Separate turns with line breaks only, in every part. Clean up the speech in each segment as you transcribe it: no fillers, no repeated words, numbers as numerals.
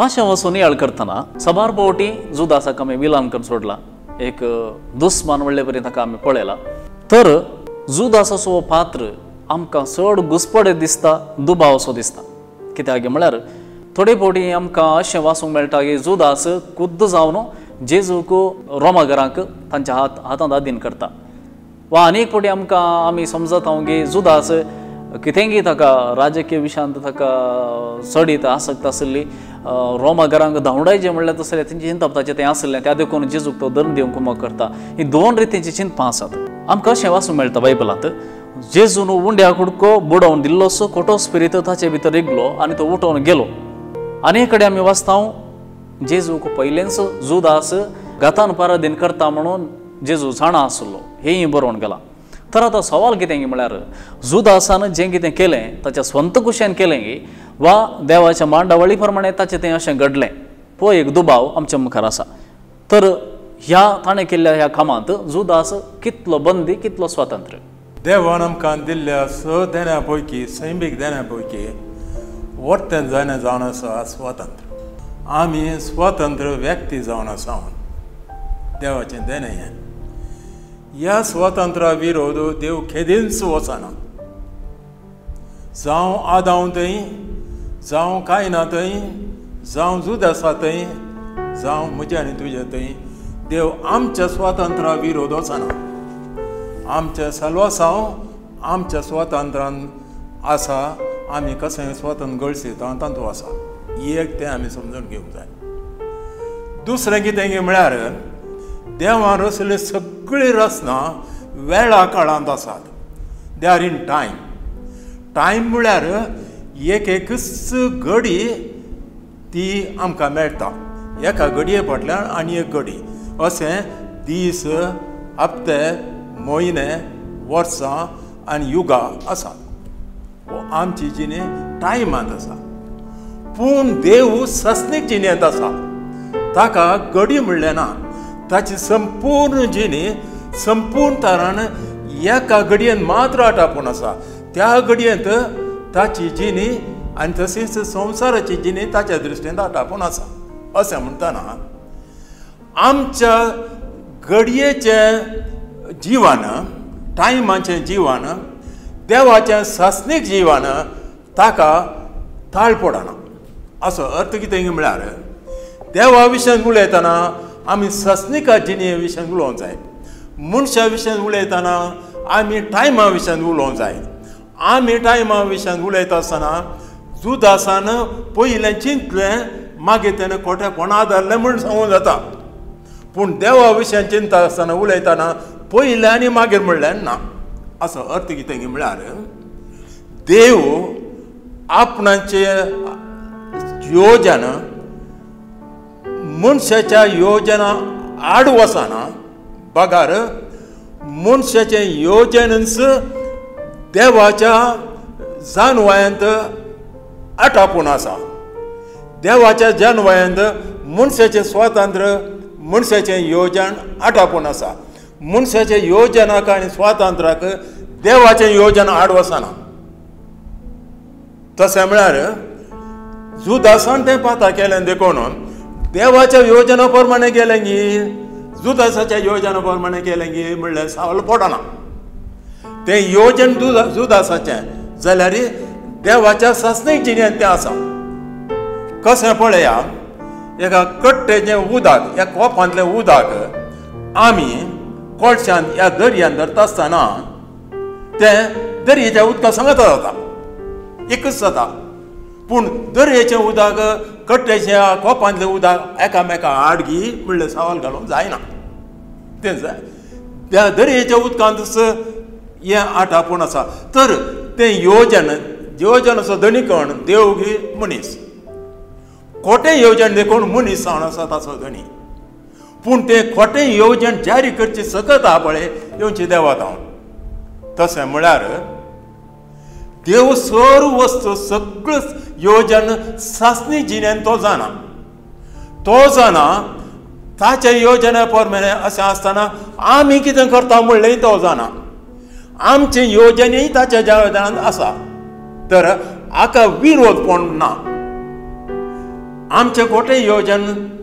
पाशांव नियाळ करतना साबार फावटी जुदासाक आमी विलान करून सोडला, एक दुस्मान म्हणले परी ताका आमी पळयला। तर जुदासाचो पात्र आमकां चड घुसपडे दिसता, दुबाव असो दिसता। कित्याक म्हळ्यार थोडे फावटी आमकां अशें वाचूंक मेळटा की जुदास खुद्द जावन जेजूक रोमागरांक तांच्या हातांत आदीन करता, वा अनेक फावटी आमकां आमी समजता की जुदास कितेंगी ताका राजकीय विशयांत ताका चडीत आसक्त आसली, रोमागरांक धांवडायचें म्हणल्यार तसलें तेंचें चिंतप ताचें तें आसलें, त्या देखून जेजूक तो धरून दिवंक कुमक करता। ही दोन रितींची चिंतपां आसात। आमकां अशें वाचूंक मेळटा बायबलांत, जेजून उंड्या कुडको बुडोवन दिल्लोसो खोटो स्पिरीत ताचे भितर रिगलो आनी तो उठोवन गेलो। आनी कडेन आमी वाचता जेजूक पयलेंच जुदास घातान पारादीन करता म्हणून जेजू जाणा आसलो, हेंय बरोवन गेलां। तर आतां सवाल कितें म्हळ्यार जुदासान जें कितें केलें ताच्या स्वंत कुशेन केलें वा देवाच्या मांडावळी प्रमाणे ताचें तें अशें घडलें, हो एक दुबाव आमच्या मुखार आसा। तर ह्या ताणें केल्ल्या ह्या कामांत जुदास कितलो बंदी, कितलो स्वातंत्र्य?
देवान आमकां दिल्ल्या स देण्या पैकी, सैमीक देण्या पैकी वर्तन जायना जावन आसा स्वातंत्र्य। आमी स्वतंत्र व्यक्ती जावन आसा, देवाचें देणें हें। ह्या स्वातंत्र्या विरोध देव खेदींच वचना, जावं आदांव थंय, जावं कायना थंय, जावं जुदासा थंय, जावं म्हज्या आनी तुज्या थंय, देव आमच्या स्वातंत्र्या विरोध वचना। आमचें सलवासांव आमच्या स्वातंत्र्यान आसा, आमी कशें स्वतंत्र गळसता तातूंत आसा, एक तें आमी समजून घेवंक जाय। दुसरें कितें म्हळ्यार देवान रचले सगळी रचना वेळा काळांत आसात, they are in time. Time म्हळ्यार एक एकच घडी ती आमकां मेळटा, एका घडये फाटल्यान आनी एक घडी, अशें दीस, हप्ते, म्हयने, वर्सां आनी युगां आसात। आमची जिणे टायमांत आसा, पूण देव सस्नीक जिणेंत आसा, ताका घडी म्हणलें ना। ताची संपूर्ण जिणी संपूर्ण तरान एका घडयेन मात्र आटापून आसा, त्या घडयेंत ताची जिणी आनी तशीच संवसाराची जिणी ताच्या दृश्टीन आटापून आसा। अशें म्हणटना आमच्या घडयेचें जिवन, टायमाचें जिवन, देवाचें सासणीक जिवन ताका ताळ पडना। असो अर्थ कितें म्हळ्यार देवा विशयान उलयतना आमी सासणिका जिणे विशयान उलोवंक जाय, मनशा विशयान उलयतना आमी टायमा विशयान उलोवंक जाय। आमी टायमा विशयान उलयता आसतना जुदासान पयलें चिंतलें, मागीर तेणें खोटेपण आदारलें म्हूण सांगूंक जाता, पूण देवा विशयान चिंतता आसतना उलयतना पयलें आनी मागीर म्हणलें ना। असो अर्थ कितें म्हळ्यार देव आपणाचे योजना मनशाच्या योजना आड वचना, बगार मनशाचें योजनच देवाच्या जानवयांत आटापून आसा। देवाच्या जानवयांत मनशाचें स्वातंत्र्य, मनशाचें योजन आटापून आसा। मनशाच्या योजनाक आनी स्वातंत्र्याक देवाचें योजन आड वचना। तशें म्हळ्यार जुदासान तें पाता केलें देखून देवाच्या योजना प्रमाणे गेलें गी, जुदासाच्या योजना प्रमाणे केलें गी म्हणल्यार सावल पडना। तें योजन जुदासाचें जाल्यार देवाच्या सासणीक जिणेंत तें आसा। कशें पळया, एका कट्टेचें उदक, ह्या कोपांतलें उदक आमी कोळशान ह्या दर्यान धरता आसतना तें दर्याच्या उदका सांगता जाता, एकच जाता, पूण दर्याचें उदक कट्ट्याच्या कोपांतलें उदक एकामेका आडगी म्हणलें सवाल घालूंक जायना। तें जाय त्या दर्याच्या उदकांतच हें आटापूण आसा। तर तें योजन, योजनाचो धनी कोण? देव गी मनीस? खोटें येवजण देखून मनीस जावन आसा ताचो धनी, पूण तें खोटें येवजण जारी करची सकत आहा पळय येवची देवा जावन। तशें म्हळ्यार देव सर्व वस्तू सगळं योजन सासणी जिणेन तो जाणा, तो जाणा ताच्या योजना प्रमाणे अशें आसतना आमी कितें करता म्हणलें तो जाणा, आमचें योजनय ताच्या योजनांत आसा। तर हाका विरोध कोण ना। आमचें खोटें योजन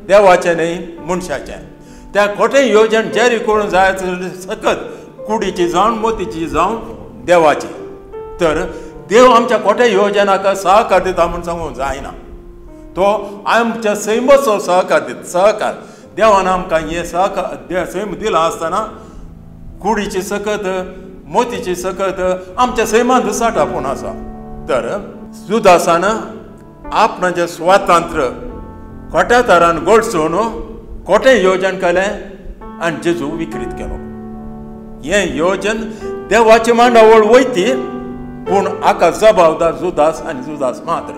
देवाचें न्हय मनशाचें. त्या खोटें योजन जारी करूंक जाय सकत कुडीची जावन मोतीची जावन देवाची. तर देव आमच्या खोट्या योजनाक सहकार दिता म्हूण सांगूंक जायना. तो आमच्या सैमाचो सहकार दिता. सहकार देवान आमकां हें सहकार सैम दिलां आसतना कुडीची सकत मोतीची सकत आमच्या सैमान दुसाट आपूण आसा. तर जुदासान आपणाचें स्वातंत्र्य खोट्या तरान गळसून खोटें योजन केलें आनी जेजू विक्रीत केलो. हें योजन देवाची मांडावळ वयती, पूण हाका जबाबदार जुदास आनी जुदास मात्र.